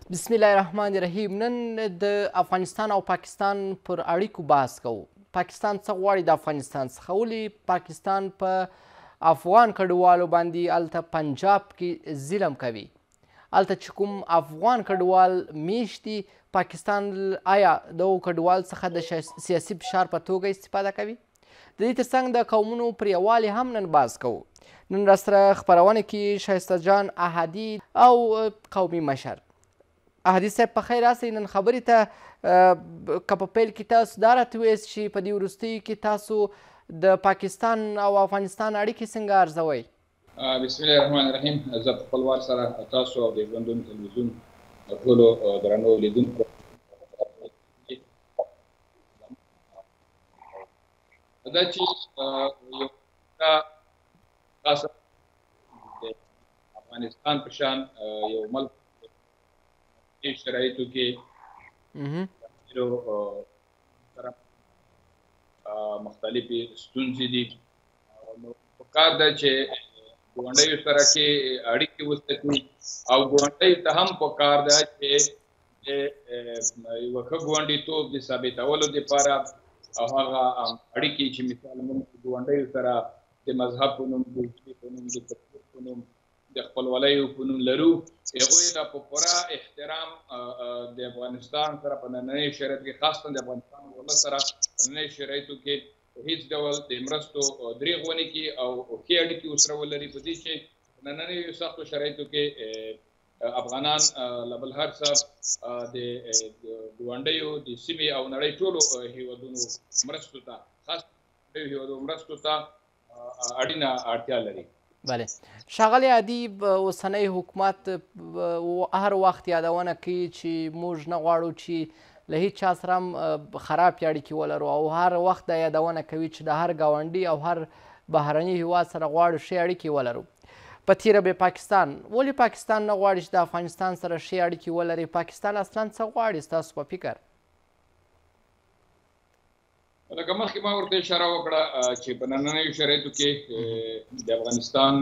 بسم الله الرحمن الرحیم. نن د افغانستان او پاکستان پر اړیکو بحث کوو. پاکستان څه غواړي د افغانستان څخه؟ ولې پاکستان په افغان کډوالو باندې هلته پنجاب کې ظلم کوي؟ هلته چې کوم افغان کډوال میشت دي، پاکستان آیا دغو کډوال څخه د سیاسي فشار په توګه استفاده کوي؟ د دې ترڅنګ د قومونو پر یووالي هم نن بحث کوو. نن راسره خپرونه کې شایسته جان احدي او قومي مشر احدي صاحب، په خیر راسئ نن خبرې ته. که په پیل کې تاسو دا راته وویاست چې په دې وروستیو کې تاسو د پاکستان او افغانستان اړیکې څنګه ارزوئ؟ بسم الله الرحمن الرحیم. زه په خپل وار سره تاسو او د ژوندون تلویزیون ټولو درنو لیدونکو دا چې یو خاصه د افغانستان په شان یو ملک شرایطو کې سره مختلفې ستونزې دي، نو پکار ده چې ګاونډیو سره کې اړیکې وساتي او ګاونډیو ته هم پکار ده چې یو ښه ګاونډیتوب د ثابتولو دپاره او هغه اړیکې چې مثال موږ ګاونډیو سره د مذهب په نوم، د ژبې په نوم، د کلتور په نوم، د خپلولیو په نوم لرو، هغوی ته په پوره احترام د افغانستان سره په نننیو شرایطو کې، خاصتا د افغانستان ولس سره په نننیو شرایطو کې هیڅ ډول د مرستو دریغ ونه کړي او ښې اړیکې ورسره ولري. په دې چې په نننیو سختو شرایطو کې افغانان له بل هر څه د ګاونډیو، د سیمې او نړۍ ټولو هیوادونو مرستو ته، خاص هیوادونو مرستو ته اړینه اړتیا لري. بله ښاغلی ادیب، اوسنی حکومت هر وخت یادونه کوي چې موږ نه غواړو چې له هیڅ چا سره هم خرابې اړیکې ولرو، او هر وخت دا یادونه کوي چې د هر ګاونډي او هر بهرني هیواد سره غواړو ښې اړیکې ولرو، په تېره بیا پاکستان. ولې پاکستان نه غواړي چې د افغانستان سره ښې اړیکې ولري؟ پاکستان اصلا څه غواړي ستاسو په فکر؟ لکه مخکې ما ورته اشاره وکړه چې په نننیو شرایطو کې د افغانستان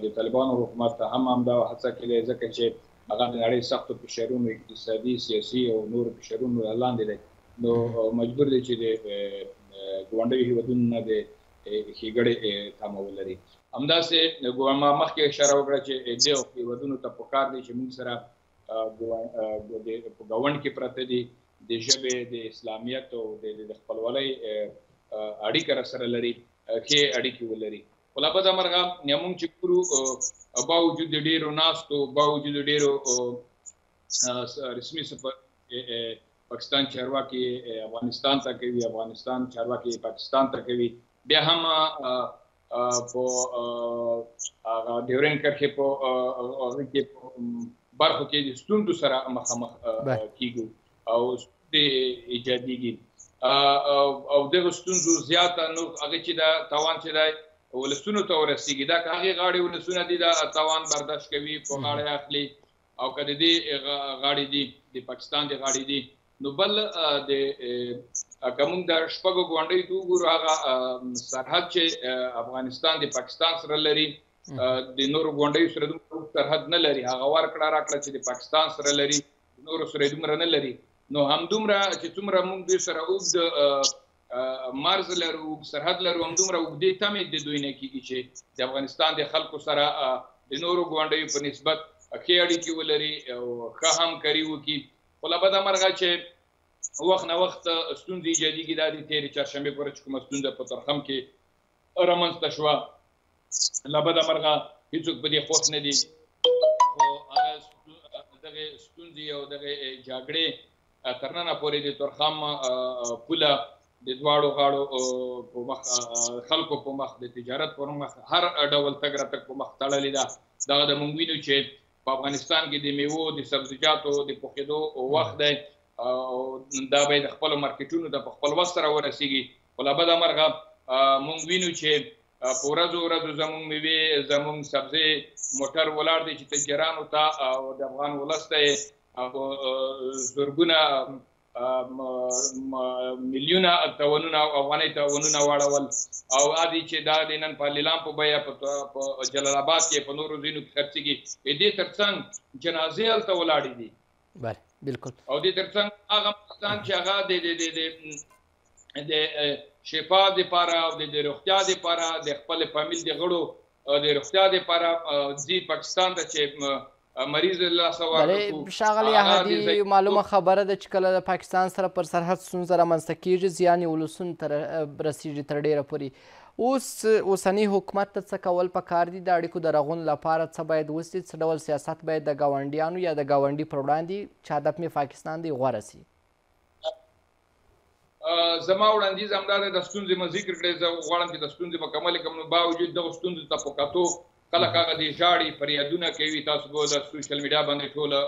د طالبانو حکومت ته هم همدا هڅه کې دی، ځکه چې هغه د نړۍ سختو فشارونو، اقتصادي، سیاسي او نورو فشارونو لاندې دی، نو مجبور دی چې د ګاونډیو هیوادونو نه د ښېګړې تمه ولري. همداسې ما مخکې اشاره وکړه چې دغو هیوادونو ته پکار دی چې موږ سره په ګاونډ کې پراته دي، د ژبې، د اسلامیت او د خپلولۍ اړیکه را سره لري، ښې اړیکې ولري. خو له بده مرغه موږ چې ګورو، باوجود د ډېرو ناستو، باوجود د ډېرو رسمي سفر پاکستان چارواکي افغانستان ته کوي، افغانستان چارواکي پاکستان ته کوي، بیا هم په هغه ډیورنډ کرښې په هغه کې برخو کې د ستونزو سره مخامخ کېږو او ستونزې ایجادېږي، او دغه ستونزو زیاته نو هغه چې دا تاوان چې دی ولسونو ته ورسېږي. دا که هغې غاړې ولسونه دي دا تاوان برداشت کوي، په غاړه یې اخلي، او که د دې غاړې دي، د پاکستان د غاړې دي، نو بل د که موږ د شپږو ګاونډیو ته وګورو، هغه سرحد چې افغانستان د پاکستان سره لري، د نورو ګاونډیو سره دومره اوږد سرحد نه لري، هغه ورکړه راکړه چې د پاکستان سره لري نورو سره یې دومره نه لري. نو همدومره چې څومره موږ دوی سره اوږد مرز لرو، اوږد سرحد لرو، همدومره اوږدې تمې د دوی نه کېږي چې د افغانستان د خلکو سره د نورو ګاونډیو په نسبت ښې اړیکې ولري او ښه همکاري وکړي. خو له بده مرغه چې وخت نه وخت ستونزې ایجادېږي. دا د تېرې چهارشنبې په ورځ چې کومه ستونزه په تورخم کې رامنځته شوه، له بده مرغه هیڅوک په دې خوښ نه دي، خو هغه دغې ستونزې او دغې جګړې تر ننه پورې د تورخم پوله د دواړو غاړو په مخ، خلکو په مخ، د تجارت پر مخ، هر ډول تګ راتګ په مخ تړلې ده. دغه د موږ وینو چې په افغانستان کې د میوو، د سبزیجاتو د پخېدو وخت دی او دا باید خپلو مارکیټونو ته په خپل وخت سره ورسېږي. خو له بده مرغه موږ وینو چې په ورځو ورځو زموږ میوې، زموږ سبزۍ موټر ولاړ دی چې تجارانو ته او د افغان ولس ته یې زرګونه میلیونه تاوانونه او افغانۍ تاوانونه واړول، او ادي چې دا د نن په لیلام په بیه په جلال آباد کې په نورو ځایونو کې خرڅېږي. د دې ترڅنګ جنازې هلته ولاړې دي. بله بالکل. او دې ترڅنګ هغه مریضان چې هغه د د د د شفا دپاره او د روغتیا دپاره د خپل فامیل د غړو د روغتیا دپاره ځي پاکستان ته چې مریض له لاسه ورکړو. ښاغلی احدي، معلومه خبره ده چې کله د پاکستان سره پر سرحد ستونزه رامنځته کیږي، زیان یې ولسونو ته رسیږي تر ډېره پورې. اوس اوسني حکومت ته څه کول پکار دي؟ د اړیکو د رغون لپاره څه باید وسي؟ څه ډول سیاست باید د ګاونډیانو یا د ګاونډي پر وړاندې چې هدف مې پاکستان دی غوره سي؟ زما وړاندیز همدا دی، د ستونزې مې ذکر کړې، زه غواړم چې د ستونزې مکملې کړم. نو باوجود دغو ستونزو ته په کتو خلک هغه دې ژاړي، فریادونه کوي، تاسو به د سوشل میډیا باندې ټوله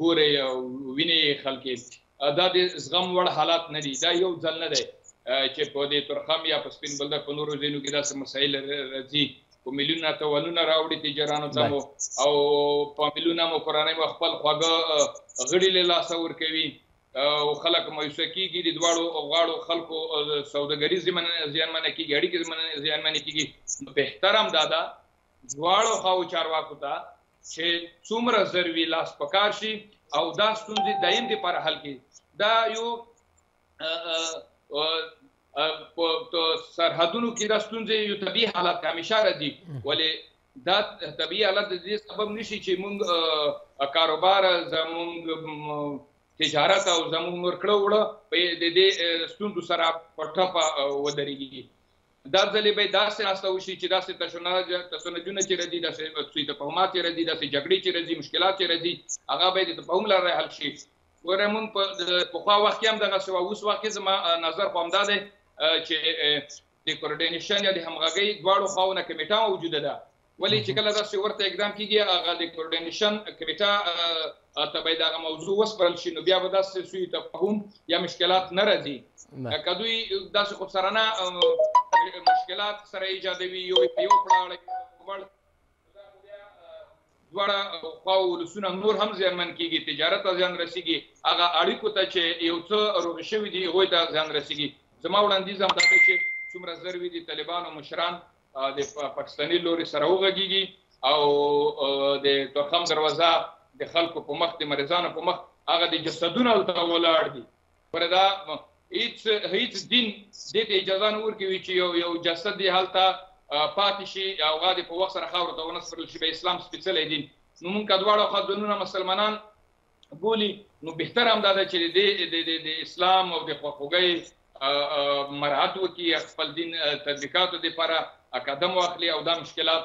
ګورئ او وینئ خلک یې. دا د زغم وړ حالات نه دي. دا یو ځل نه دی چې په دې تورخم یا په سپین بولدک په نورو ځایونو کې داسې مسایل راځي، په میلیونه تاوانونه راوړي تجارانو ته مو، او په میلیونه مو کورنۍ مو خپل خواږه غړي له لاسه ورکوي او خلک مایوسه کېږي. د دواړو غاړو خلکو سوداګري زیانمنه کېږي، اړیکې زیانمنې کېږي. نو بهتر هم دا ده دواړو خواوو چارواکو ته چې څومره زر وي لاس په کار شي او دا ستونزې دایم دپاره حل کړي. دا یو په سرحدونو کې دا ستونزې یو طبیعي حالت دی، همیشه راځي، ولې دا طبیعي حالت د دې سبب نشي چې موږ کاروبار، زموږ تجارت او زموږ نور کړه وړه په د دې ستونزو سره په ټپه ودرېږي. دا ځلې به داسې ناسته وشي چې داسې تشنجونه چې راځي، داسې سوء تفاهمات چې راځي، داسې جګړې چې راځي، مشکلات چې راځي، هغه باید د تفاهم لاره حل شي. ګوره موږ په پخوا وخت کې هم دغسې وه، اوس وخت کې زما نظر خو همدا دی چې د کوردینیشن یا د همغږۍ دواړو خواو نه کمیټه موجوده ده، ولې چې کله داسې ورته اقدام کېږي هغه د کوردینیشن کمیټه ته باید هغه موضوع وسپارل شي، نو بیا به داسې سوء تفاهم یا مشکلات نه راځي. که دوی داسې خودسرانه مشکلات سره ایجادوي، یو په یو پړه اړوي، دواړه خواو ولسونه نور هم زیانمن کېږي، تجارت ته زیان رسېږي، هغه اړیکو ته چې یو څه روغې شوي دي هغوی ته زیان رسېږي. زما وړاندیز هم دا دی چې څومره زر وي د طالبانو مشران د پاکستاني لوري سره وغږېږي او د تورخم دروازه د خلکو په مخ، د مریضانو په مخ، هغه د جسدونه هلته ولاړ دي. ګوره دا هیڅ دین دې ته اجازه نه ورکوي چې یو جسد دې هلته پاتې شي او هغه دې په وخت سره خاورو ته ونه سپارل شي. به اسلام سپېڅلی دین، نو موږ که دواړه خوا ځانونه مسلمانان بولي، نو بهتر هم دا ده چې د اسلام او د خواخوږۍ مراعت وکړي، خپل دین تطبیقاتو دپاره قدم واخلي او دا مشکلات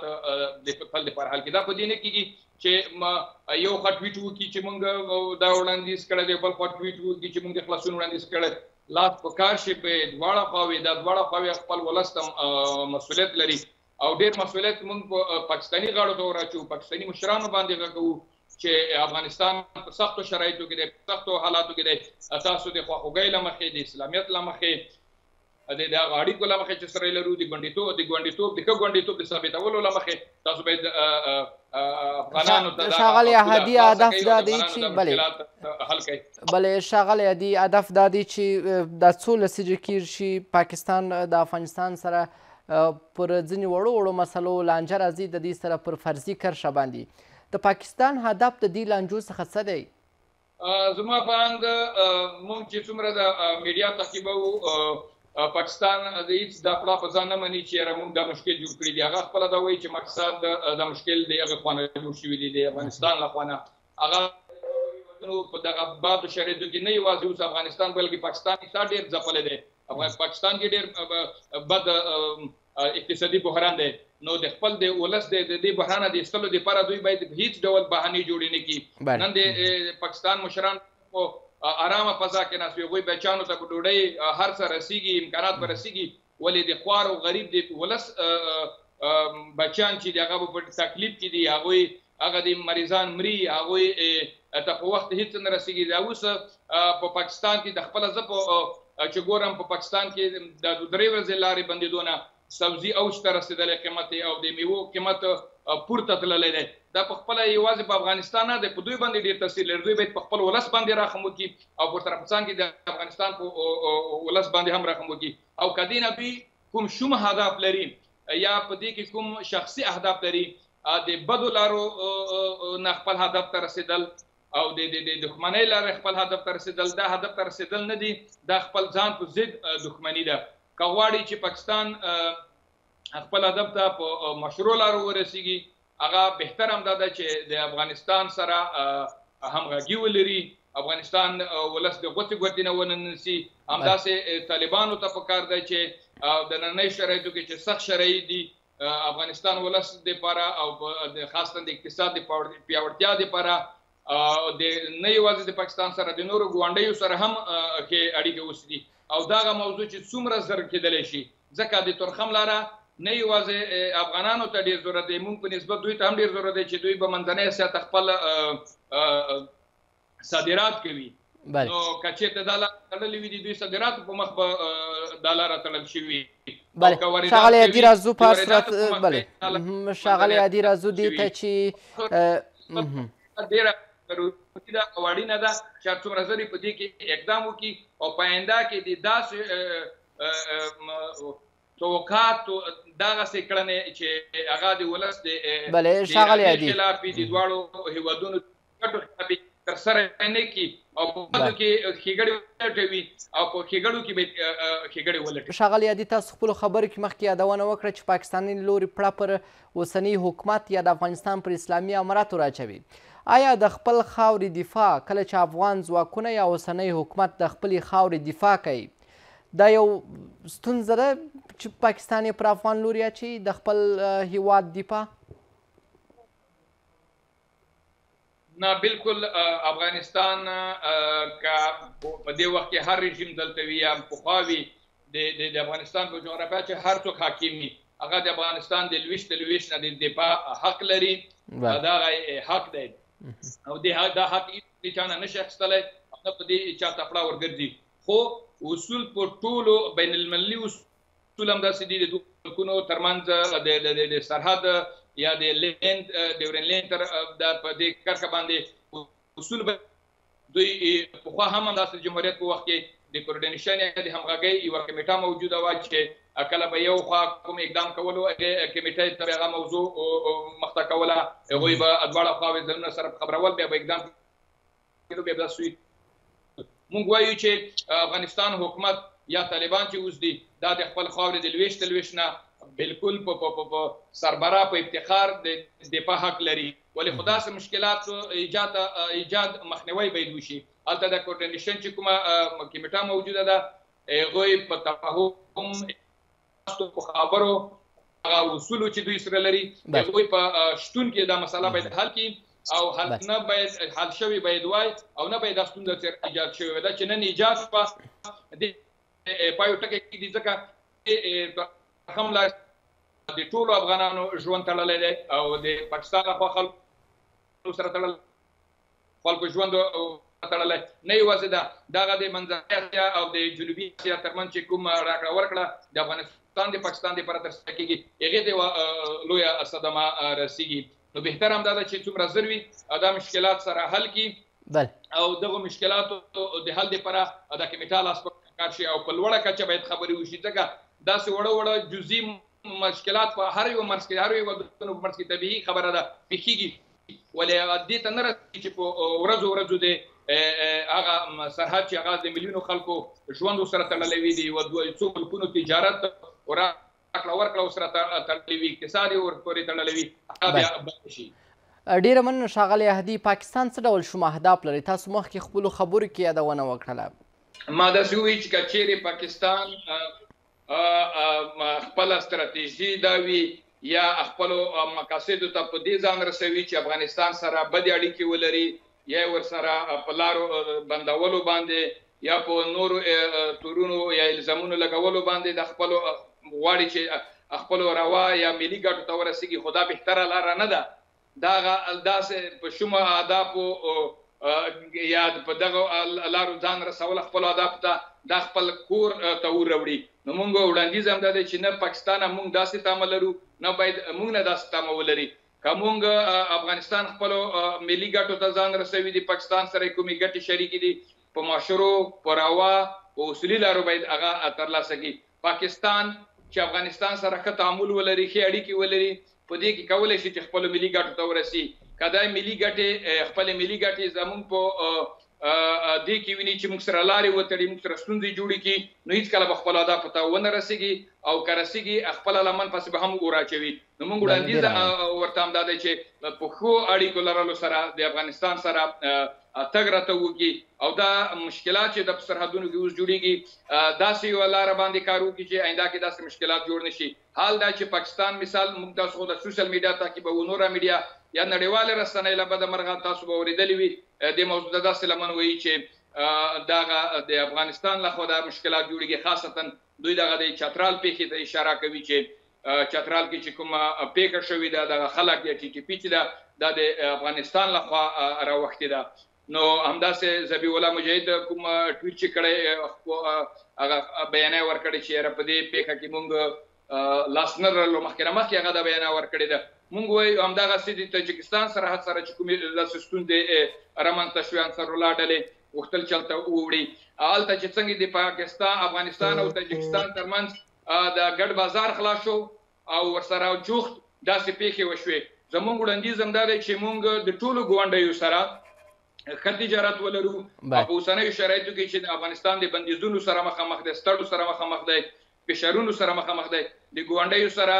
د تل دپاره حل کړي. دا په دې نه کېږي چې یو خوا ټویټ وکړي چې موږ دا وړاندیز کړی دی، بل خوا ټویټ وکړي چې موږ د خلاصون وړاندیز کړی. لاس په کار شي په دواړه خواوې، دا دواړه خواوې خپل ولس ته مسؤلیت لري او ډېر مسؤلیت موږ په پاکستاني غاړو ته وراچوو، پاکستاني مشرانو باندې غږ کوو چې افغانستان په سختو شرایطو کې دی، په سختو حالاتو کې دی، تاسو د خواخوږۍ له مخې، د اسلامیت له مخې، د هغه اړیکو له مخې چې سره لرو، د ګونډیتوب، د ښه ګونډیتوب د ثابتولو له مخې تاسو باید افغانانو ته ښاغلی احدي هدف دا دی چې بله حل کړئ. بله ښاغلی احدي هدف دا دی چې دا څو لسیزې کېږي چې پاکستان د افغانستان سره پر ځینې وړو وړو مسلو لانجه راځي، د دې سره پر فرضي کرښه باندې د پاکستان هدف د دې لانجو څخه څه دی؟ زما په اند موږ چې څومره د میډیا تعقیبوو، پاکستان د هیڅ دا پړه په ځان نه مني چې یاره موږ دا مشکل جوړ کړي دي. هغه خپله دا وایي چې مقصد دا مشکل د هغې خوا نه جوړ شوي دي، د افغانستان له خوا نه. هغه په دغه بادو شرایطو کې نه یوازې اوس افغانستان بلکې پاکستان یې ډېر ځپلی دی. پاکستان کې ډېر بد اقتصادي بحران دی، نو د خپل د ولس د دې بحران د ایستلو دپاره دوی باید هیڅ ډول بهانې جوړې نه کړي. نن د پاکستان مشران په آرامه فضا کې ناست وي، هغوی بچیانو ته په ډوډۍ هر څه رسېږي، امکانات به رسېږي، ولې د خوار او غریب د ولس بچیان چې دي هغه به په تکلیف کې دي، هغوی هغه د مریضان مري، هغوی ته په وخت هیڅ نه رسېږي. دا اوس په پاکستان کې د خپله زه په چې ګورم په پاکستان کې د 3 ورځې لارې بندېدو نه سبزي اوج ته رسېدلی قیمت او د میوو قیمت پورته تللی دی. دا په خپله یوازې په افغانستان نه دی، په دوی باندې ډېر تاثیر لري. دوی باید په خپل ولس باندې رحم وکړي او ورسره په څنګ کې د افغانستان په ولس باندې هم رحم وکړي. او که دې نه دوی کوم شوم اهداف لري یا په دې کې کوم شخصي اهداف لري، د بدو لارو نه خپل هدف ته رسېدل او د د دښمنۍ لارې خپل هدف ته رسېدل، دا هدف ته رسېدل نه دي، دا خپل ځان په ضد دښمني ده. که غواړي چې پاکستان خپل هدف ته په مشروع لارو ورسیږي، هغه بهتر هم دا ده چې د افغانستان سره همغږي ولري، افغانستان ولس د غوڅې ګوتې نه ونه نیسي. همداسې طالبانو ته پکار دی چې د نننۍ شرایطو کې چې سخت شرایط دي، افغانستان ولس دپاره او خاصتا د اقتصاد د پیاوړتیا دپاره د نه یوازې د پاکستان سره، د نورو ګاونډیو سره هم ښې اړیکې وساتي. او دغه موضوع چې څومره زر کېدلی شي، ځکه د تورخم لاره نه یوازې افغانانو ته ډېر ضرورت دی، موږ په نسبت دوی ته هم ډېر ضرورت دی چې دوی به منځنۍ اسیا ته خپل صادرات کوي. نو که چېرته دا لاره تړلې وي، د دوی صادراتو په مخ به دا لاره تړل شوي. بله ښاغلی عادي، راځو په هر صورت. بله ښاغلی عادي، راځو دې ته چې ډېره ضروري ده او اړینه ده چې هر څومره زر په دې کې اقدام وکړي او په آینده کې د داسې توقعات دغسې کړنې چې هغه د ولس د بله ښاغلی عادي خلاف وي، د دواړو هیوادونو ګټو خلاف وي، ترسره نه کړي او په بدو کې ښېګړې ولټوي او په ښېګړو کې به ښېګړې ولټوي. ښاغلی عادي، تاسو خپلو خبرو کې مخکې یادونه وکړه چې پاکستاني لوري پړه پر اوسني حکومت یا د افغانستان پر اسلامي اماراتو راچوي. آیا د خپل خاورې دفاع، کله چې افغان ځواکونه یا اوسنی حکومت د خپلې خاورې دفاع کوي، دا یو ستونزه ده چې پاکستان یې پر افغان لوري اچوي د خپل هیواد دفاع؟ نه، بالکل. افغانستان که په دې وخت کې هر رژیم دلته وي یا پخوا وي، د افغانستان په جغرافیا چې هر څوک حاکم وي، هغه د افغانستان د لویشت لویشت نه د دفاع حق لري. دا حق دی او دا حق هیڅ چا نه نشي اخیستلی او نه په دې چا ته پړه ورګرځي. خو اصول په ټولو بین المللي اصول همداسې دي، د دوو ملکونو ترمنځ د سرحد یا د لین ډیورن لین تر د په دې کرښه باندې اصول به دوی پخوا هم همداسې جمهوریت په وخت کې د کوردینیشن یا د همغږۍ یوه کمیټه موجوده وه چې کله به یو خوا کوم اقدام کولو، هغې کمیټې ته به هغه موضوع مخته کوله، هغوی به دواړه خواوې ځانونه سره خبرول، بیا به اقدام کېدو، بیا به داسې. موږ وایو چې افغانستان حکومت یا طالبان چې اوس دي، دا د خپل خاورې د لویشت لویشت نه بالکل په سربرا په افتخار د دفاع حق لري، ولې خو داسې مشکلات ایجاد مخنیوی باید وشي. هلته د کوردینیشن چې کومه کمیټه موجوده ده، هغوی په تفاهم، په خبرو، هغه اصولو چې دوی سره لري، هغوی په شتون کې دا مسله باید حل کړي او حل نه باید حل شوی باید وای او نه باید دا ستونزه ایجاد شوې وای. دا چې نن ایجاد شوه، دې پای ټکی کېږدي، ځکه هم لا د ټولو افغانانو ژوند تړلی دی او د پاکستان لخوا خلکو سره تړلی، خلکو ژوند تړلی. نه یوازې دا، دغه د منځنۍ اسیا او د جنوبي اسیا ترمنځ چې کوم راکړه ورکړه د افغانستان د پاکستان دپاره ترسره کېږي، هغې ته یوه لویه صدمه رسېږي. نو بهتر هم دا ده چې څومره زر وي دا مشکلات سره حل کړي او دغو مشکلاتو د حل دپاره دا کمیټه لاس په کار شي او په لوړه کچه باید خبرې وشي، ځکه داسې وړه وړه جزئي مشکلات په هر یو مرز کې، هر یو هېوادونو په مرز کې طبیعي خبره ده پېښېږي، ولې دې ته نه رسېږي چې په ورځو ورځو د هغه سرحد چې هغه د میلیونو خلکو ژوند ورسره تړلی وي، د یوه دوه څو ملکونو تجارت راکړه ورکړه ورسره تړلی وي، اقتصاد یې ورپورې تړلی وي، هغه بیا بند شي. ډېره مننه ښاغلی احدي. پاکستان څه ډول شوم اهداف لري؟ تاسو مخکې خپلو خبرو کې یادونه وکړله. ما داسې وویل چې که چیرې پاکستان خپله ستراتیژي دا وي یا خپلو مقاصدو ته په دې ځان رسوي چې افغانستان سره بدې اړیکې ولري، یا ورسره په لارو بندولو باندې یا په نورو تورونو یا الزامونو لګولو باندې د خپلو غواړي چې خپلو روا یا ملي ګټو ته ورسیږي، خو دا بهتره لاره نه ده. دغه داسې په شومو اهدافو یا په دغه لارو ځان رسول خپلو اهدافو ته، دا خپل کور ته اور راوړي. نو موږ وړاندیز هم دا دی چې نه پاکستان موږ داسې تمه لرو، نه باید موږ نه داسې تمه ولري. که موږ افغانستان خپلو ملي ګټو ته ځان رسوي، د پاکستان سره کومې ګټې شریکې دي، په معاشرو، په روا، په اصولي لارو باید هغه ترلاسه کړي. پاکستان چې افغانستان سره ښه تعامل ولري، ښې اړیکې ولري، په دې کې کولی شي چې خپلو ملي ګټو ته ورسي. که دا ملي ګټې، خپلې ملي ګټې زموږ په دې کې ویني چې موږ سره لارې وتړي، موږ سره ستونزې جوړې کړي، نو هیڅکله به خپلو اهدافو ته ونه رسېږي او که رسېږي خپله لمن پسې به هم اور اچوي. نو موږ وړاندیز ورته همدا دی چې په ښو اړیکو لرلو سره د افغانستان سره تګ راته وکړي او دا مشکلات چې د سرحدونو کې اوس جوړیږي داسې یوه لاره باندې کار وکړي چې آینده کې داسې مشکلات جوړ نه شي. حال دا چې پاکستان مثال موږ تاسو خو د سوشل میډیا تعقیبوو، نوره میډیا یا نړیوالې رسنۍ له بده مرغه تاسو به اورېدلې وي دې موضوع ته داسې لمن وایي چې دغه د افغانستان لخوا دا مشکلات جوړیږي. خاصتا دوی دغه د چترال پېښې ته اشاره کوي چې چترال کې چې کومه پېښه شوې ده دغه خلک یا ټي ټي پي چې ده دا د افغانستان لخوا راوښتې ده. نو همداسې ذبیح الله مجاهد کوم ټویټ چې کړی هغه بیانیه ورکړې چې یاره په دې پېښه کې مونږ لاس نه لرلو، مخکې نه مخکې هغه دا بیانیه ورکړې ده. مونږ وایو همدغسې د تاجکستان سرحد سره چې کومې داسې ستونزې رامنځته شوې، انصارالله ډلې غوښتل چې هلته ووړي، هلته چې څنګه د پاکستان، افغانستان او تاجکستان ترمنځ د ګډ بازار خلاص شو او ورسره جوخت داسې پېښې وشوې. زمونږ وړاندیز هم دا دی چې مونږ د ټولو ګاونډیو سره ښه تجارت ولرو او په اوسنیو شرایطو کې چې د افغانستان د بندیزونو سره مخامخ دی، ستړو سره مخامخ دی، فشارونو سره مخامخ دی، د ګاونډیو سره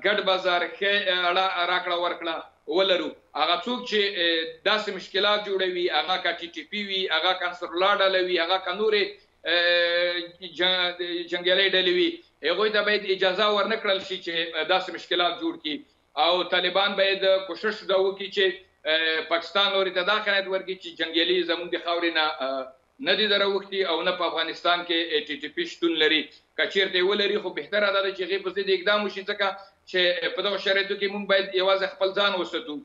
ګډ بازار، ښه اړه راکړه ورکړه ولرو. هغه څوک چې داسې مشکلات جوړوي، هغه که ټي ټي پي وي، هغه که انصارالله ډله وي، هغه که نورې جنګیالۍ ډلې وي، هغوی ته باید اجازه ورنه کړل شي چې داسې مشکلات جوړ کړي. او طالبان باید کوشش دا وکړي چې پاکستان لوري ته دا قناعت ورکړي چې جنګیالي زموږ د خاورې نه نه دي دراوښتي او نه په افغانستان کې ټي ټي پي شتون لري. که چیرته یې ولري خو بهتره دا ده چې هغې په ضد اقدام وشي، ځکه چې په دغو شرایطو کې موږ باید یوازې خپل ځان وساتو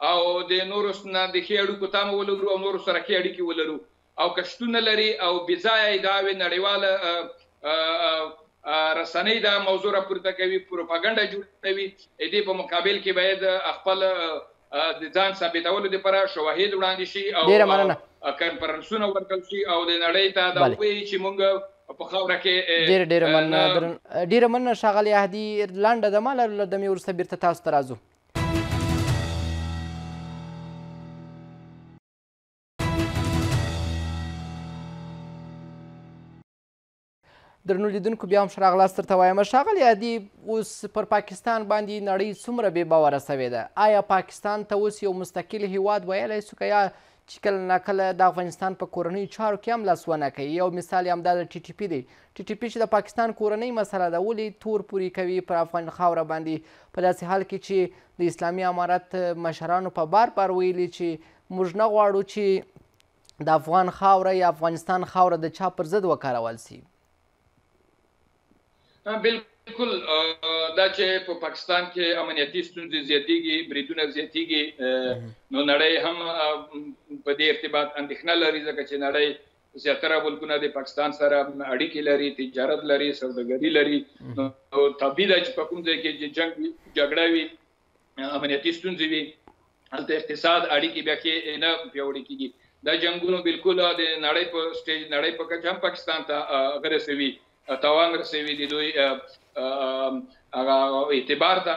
او د نورو نه د ښې اړیکو تمه ولرو او نورو سره ښې اړیکې ولرو. او که شتون نه لري او بېځایه ادعاوې نړیواله رسنۍ دا موضوع راپورته کوي، پروپاګنډه جوړوي، دې په مقابل کې باید خپل د ځان ثابتولو لپاره شواهد وړاندې شي او کنفرانسونه ورکړل شي او د نړۍ ته دا ووایي چې موږ په خاوره کې. ډېره ډېره مننه، ډېره مننه ښاغلی احدي. لنډه دمه لرو، له دمې وروسته بیرته تاسو ته راځو. درنو لیدونکو بیا هم ښه راغلاست درته وایم. ښاغلی احدي، اوس پر پاکستان باندې نړۍ څومره بې باوره سوې ده؟ آیا پاکستان ته اوس یو مستقل هیواد ویلی سو که یا چې کله ناکله د افغانستان په کورنیو چارو کې هم لاسوهنه کوي؟ یو مثال یې همدا د ټي ټي پي دی. ټي ټي پي چې د پاکستان کورنۍ مسله ده، ولې تور پورې کوي پر افغان خاوره باندې، په داسې حال کې چې د اسلامي امارت مشرانو په بار بار ویلي چې موږ نه غواړو چې د افغان خاوره یا افغانستان خاوره د چا پر ضد وکارول سي؟ بالکل، دا چې په پاکستان کې امنیتي ستونزې زیاتیږي، بریدونه زیاتیږي، نو نړۍ هم په دې ارتباط اندېښنه لري، ځکه چې نړۍ زیاتره ملکونه د پاکستان سره اړیکې لري، تجارت لري، سوداګري لري. نو طبیعي ده چې په کوم ځای کې چې جنګ وي، جګړه وي، امنیتي ستونزې وي، هلته اقتصاد اړیکې بیا ښې نه پیاوړې کېږي. دا جنګونو بالکل د نړۍ په سټیج، نړۍ په کچه هم پاکستان ته هغه رسوي، تاوان رسوي، د دوی هغه اعتبار ته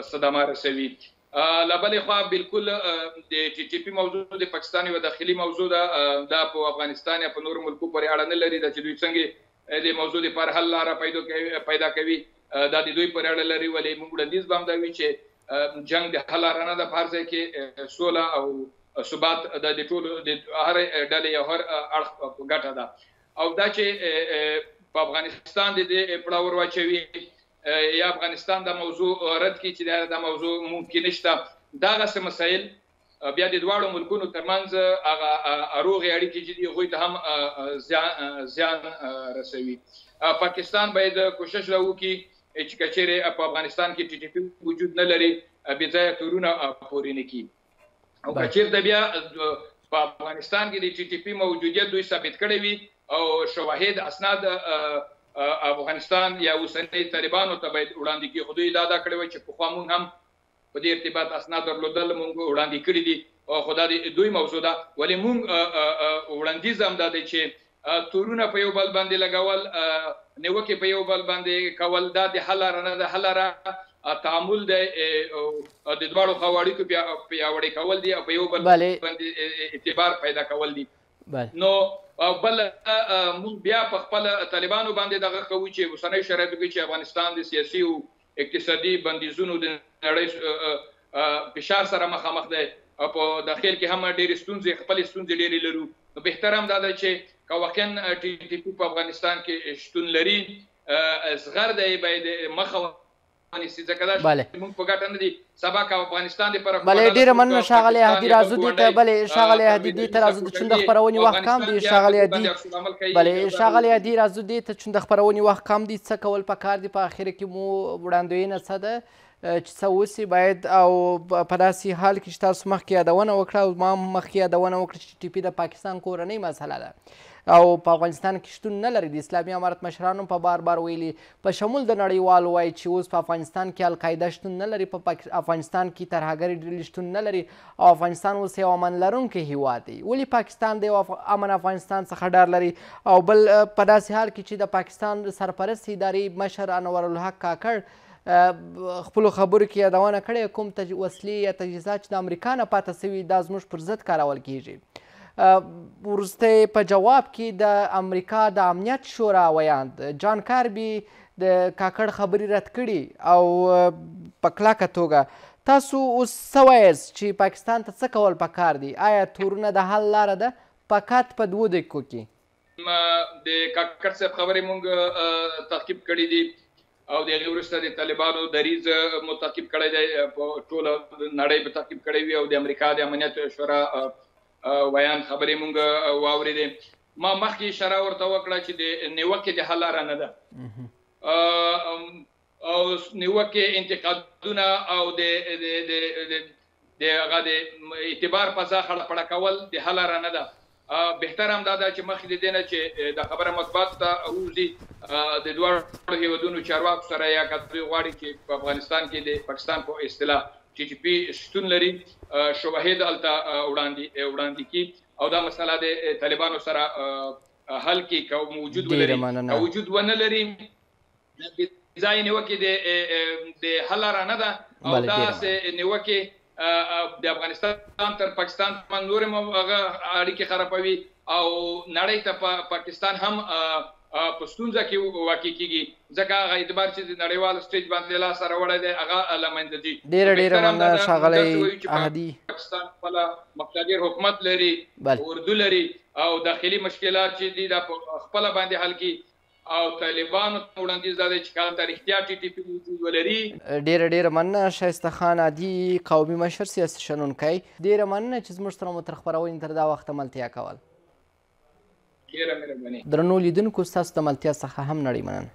صدمه رسوي. له بلې خوا بالکل د ټي ټي پي موضوع د پاکستان یوه داخلي موضوع ده، دا په افغانستان یا په نورو ملکو پورې اړه نه لري. دا چې دوی څنګه د موضوع لپاره حل لاره پیدا کوي دا د دوی پورې اړه لري. ولې موږ وړاندیز به هم دا وي چې جنګ د حل لاره نه ده، په هر ځای کې سوله او ثبات د ټولو د هر ډلې یا هر اړخ په ګټه ده. او دا چې په افغانستان د دې پړه ور واچوي یا افغانستان دا موضوع رد کړي چې دا موضوع ممکن نشته، دغسې مسایل بیا د دواړو ملکونو ترمنځ هغه روغې اړیکې چې دي هغوی ته هم زیان رسوي. پاکستان باید کوشش دا وکړي چې که چیرې په افغانستان کې ټي ټي پي وجود نه لري، بې ځایه تورونه پورې نه کړي. او که چیرته بیا په افغانستان کې د ټي ټي پي موجودیت دوی ثابت کړی وي او شواهد اسناد افغانستان یا اوسنۍ طالبانو ته باید وړاندې کړي، خو دوی دا دا کړی وای چې پخوا موږ هم په دې ارتباط اسناد درلودل، موږ وړاندې کړي دي، خو دا د دوی موضوع ده. ولې موږ وړاندیز هم دا دی چې تورونه په یو بل باندې لګول، نیوکې په یو بل باندې کول، دا د حل لاره نه ده. حل لاره تعامل دی او د دواړو خواو اړیکو پیاوړې کول دي او په یو بل باندې اعتبار پیدا کول دي. نو بل موږ بیا په خپل طالبانو باندې دغه کوو چې اوسنیو شرایطو کې چې افغانستان د سیاسي او اقتصادي بندیزونو د نړۍ فشار سره مخامخ دی او په داخل کې هم ډېرې ستونزې، خپلې ستونزې ډېرې لرو، نو بهتر هم دا ده چې که واقعا ټي ټي پي په افغانستان کې شتون لري، زغرده یې باید مخه ونیسي، ځکه دا موږ په ګټه نه دي سبا که افغانستان د پر بله ډیره مننه ښاغلی هادي، راځو دې ته. بله ښاغلی هادي دې ته راځو چون د خپرونې وخت کم دی. ښاغلی هادي، بله ښاغلی هادي راځو دې ته چون د خپرونې وخت کم دی. څه کول پکار دي؟ په اخره کې مو وړاندوینه څه ده چې څه وسي باید؟ او په داسې حال کې چې تاسو مخکې یادونه وکړه او ما مخکې یادونه وکړه چې ټي پي د پاکستان کورنۍ مسله ده او په افغانستان کې شتون نه لري. د اسلامي امارت مشرانو په بار بار ویلي، په شمول د نړیوالو وایي چې اوس په افغانستان کې القاعده شتون نه لري، په افغانستان کې ترهګرې ډلې شتون نه لري او افغانستان اوس یو امن لرونکی هیواد دی. ولې پاکستان د یو امن افغانستان څخه ډار لري؟ او بل په داسې حال کې چې د پاکستان سرپرست ادارې مشر انورالحق کاکړ خپلو خبرو کې یادونه کړې، کوم وسلې یا تجهیزات چې د امریکا نه پاته سوي دا زموږ پر ضد کارول کیږي. وروستی په جواب کې د امریکا د امنیت شورا ویاند جان کاربي د کاکړ خبرې رد کړي او په کلکه توګه. تاسو اوس څه وایاست چې پاکستان ته څه کول پکار دي؟ آیا تورونه د حل لاره ده؟ فقط په 2 دقیقو کې. د کاکړ صاحب خبرې مونږ تعقیب کړې دي او د هغې وروسته د طالبانو دریځ مو تعقیب کړی دی، په ټوله نړۍ به تعقیب کړی وي او د امریکا د امنیت شورا ویاند خبرې مونږ واورېدې. ما مخکې اشاره ورته وکړه چې د نیوکې د حل لاره نه ده او نیوکې، انتقادونه او د هغه د اعتبار فضا خړه پړه کول د حل لاره نه ده. بهتر هم دا ده چې مخکې د دې نه چې د خبره مطبوعاتو ته ووځي، د دواړو هیوادونو چارواکو سره، یا که دوی غواړي چې په افغانستان کې د پاکستان په اصطلاح ټي ټي پي شتون لري، شواهد هلته وړاندې کړي او دا مسله د طالبانو سره حل کړي که موجود ولري. که وجود ونه لري، بې ځایه نیوکې د حل لاره نه ده او داسې نیوکې د افغانستان تر پاکستان ترمنځ نورې هغه اړیکې خرابوي او نړۍ ته پاکستان هم په ستونزه کې واقع کیږي، ځکه هغه اعتبار چې د نړیوال سټیج باندې لاس راوړی دی هغه له منځه ځي. ډېره ډېره مننه ښاغلی احدي. پاکستان خپله مقتدر حکومت لري، اردو لري او داخلي مشکلات چې دي دا په خپله باندې حل کړي او طالبانو ته وړاندیز دا دی چې که هلته رښتیا ټي ټي پي وجود ولري. ډېره ډېره مننه ښایسته خان عادي، قومي مشر، سیاسي شنونکی. ډېره مننه چې زموږ سره مو تر خپرونې تر دا وخته ملتیا کول. ډېره مهرباني. درنو لیدونکو، ستاسو د ملتیا څخه هم نړۍ مننه.